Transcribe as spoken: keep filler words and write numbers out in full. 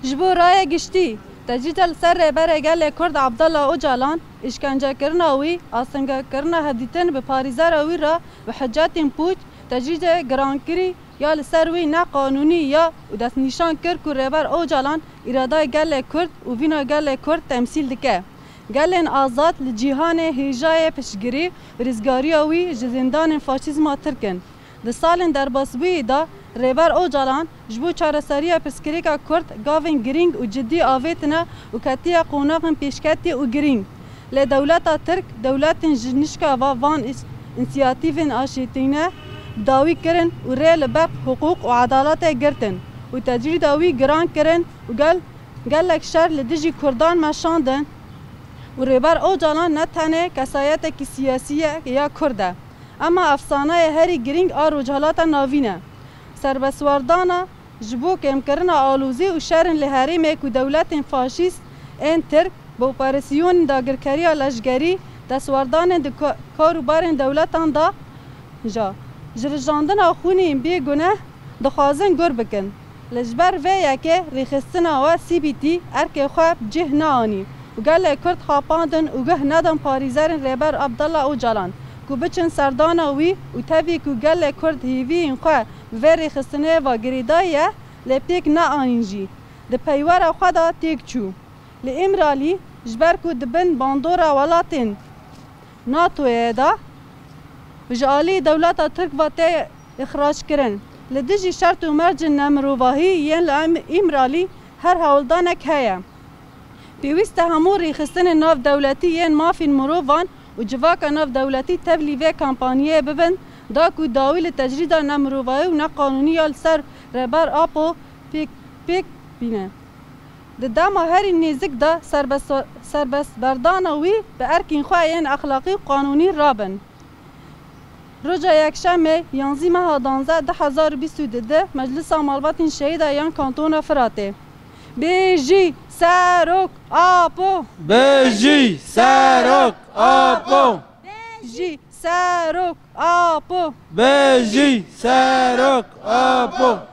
Ji bo raya giştî, tecrîda li ser Rêberê Gelê Kurd Abdullah Ocalan, îşkencekirina wî, astengekirina hevdîtin bi parêzera wî re bi hicetên pûç, tecrîdê girankirî ya li ser wî ne qanûnî ya û destnîşan kir ku Rêber Ocalan îradeyê gelê Kurd û vîna gelê Kurd temsîl dike. Gelên azad li cîhanê hêjayê piştgirî û rêzgariya wî ji zîndanên faşîzma Tirk in. Di salên derbasbûyî de Rêber Ocalan ji bo çareseriya pirsgirêka Kurd gavên girîng û cidî avêtine û ketiye qonaxên pêşketî û girîng. Lê dewleta Tirk, dewletên ji nişka va van îs-, însiyatîvên aşîtîne bi dawî kirin û rê li ber hiqûq û edaletê girtin û tecrîda wî giran kirin û gel-, gelek şer li dijî Kurdan meşandin û Rêber Ocalan ne tenê kesayetekî siyasî ye ya Kurd e, ema efsaneyê herî girîng a Rojhilata Navîn e. Serbestwerdana ji bo kêmkirina alozî û şerên li herêmê ku dewletên faşîst ên Tirk bi operasiyonên dagirkeriya leşgerî destwerdanên di ka-, kar û barên dewletan de ja. Ji rijandina xwînên bêguneh dixwazin gur bikin. Li ji ber vê yekê rêxistina we C B T erkê xwe bi cih neanî û gelê Kurd xapandin û guh nedin parêzerên Rêber Abdullah Ocalan ku biçin serdana wî û tevî ku gelê Kurd hêviyên xwe bi vê rêxistinê ve girêdayî ye, lê pêk neanîn jî. Di peywera xwe de têk çû. Li Îmralî ji ber ku di bin bandora welatên NATOyê de ji alî dewleta Tirk ve tê îxrackirin, li dijî şert û mercên nemirovahî yên li Îm-, Îmralî her hewldanek heye. Pêwîst e hemû rêxistinên navdewletî yên mafên mirovan û civaka navdewletî tevlî vê kampanyayê bibin, da ku dawî li tecrîda nemirovahî û neqanûnî ya li ser Rêber Apo pêk, pêk bîne. Di dema herî nêzik de serbest-, serbestberdana wî bi erkên xwe yên exlaqî û qanûnî rabin. Roja Yekşemê, yanzî meha danzeh du hezar û bîst û du, Meclisa Malbatên Şehîda yan Kantona Firatê. Bijî Serok Apo! Bijî Serok Apo! Bijî Serok Apo! Bijî Serok Apo!